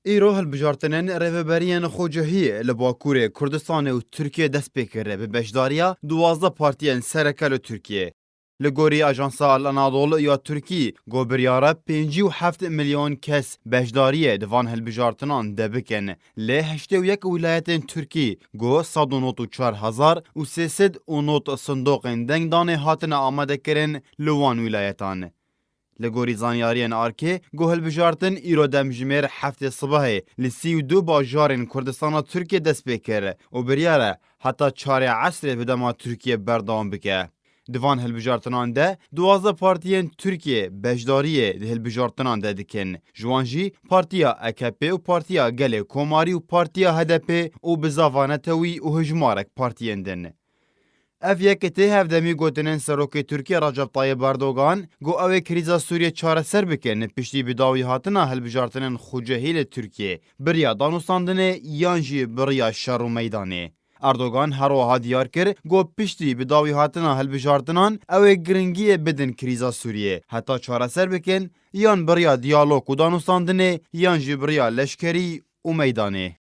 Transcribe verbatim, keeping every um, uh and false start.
Îro hilbijartinên rêveberiyên xwecihiyê li Bakurê Kurdistanê û Tirkiyê dest pê kir bi beşdariya duwazdeh partiyên sereke li Tirkiyê. Li gorî Ajansa El Anadolu ya Tirkî, ku biryare pêncî û heft milyon kes beşdariyê di van hilbijartinan de bikin, lê heştê û yek wîlayetên Tirkî, ku sed û nod û çar hezar û sê sed û nod sindoqên dengdanê hatine amadekirin li wan wîlayetan. Li gorî zanyariyên arkê, ku hilbijartin îro demjimêr heftê sibehê li sî û du bajarên Kurdistana Tirkiyê dest pê kir û biryare heta çarê esrê bi dema Tirkiye berdewam bike. Di van hilbijartinan de duwazdeh partiyên Tirkiyê beşdariyê di hilbijartinan de dikin. Ji wan jî Partiya A K P û Partiya Gelê Komarî û Partiya H D P û bizava netewî û hejmarek partiyên din. Ev yek tê hevdemî gotinên Serokê Tirkiye Recep Tayyip Erdogan, ku ew ê krîza Sûriyê çareser bikin, piştî bi dawî hatina hilbijartinên xwecihî li Tirkiyê, bi riya danûstandinê yan jî bi riya şer û meydanê. Erdogan her wiha diyar kir, ku piştî bi dawî hatina hilbijartinan ew ê giringiyê bidin krîza Sûriyê, heta çareser bikin, yan bi riya diyalog û danûstandinê, yan jî bi riya leşkerî û meydanê.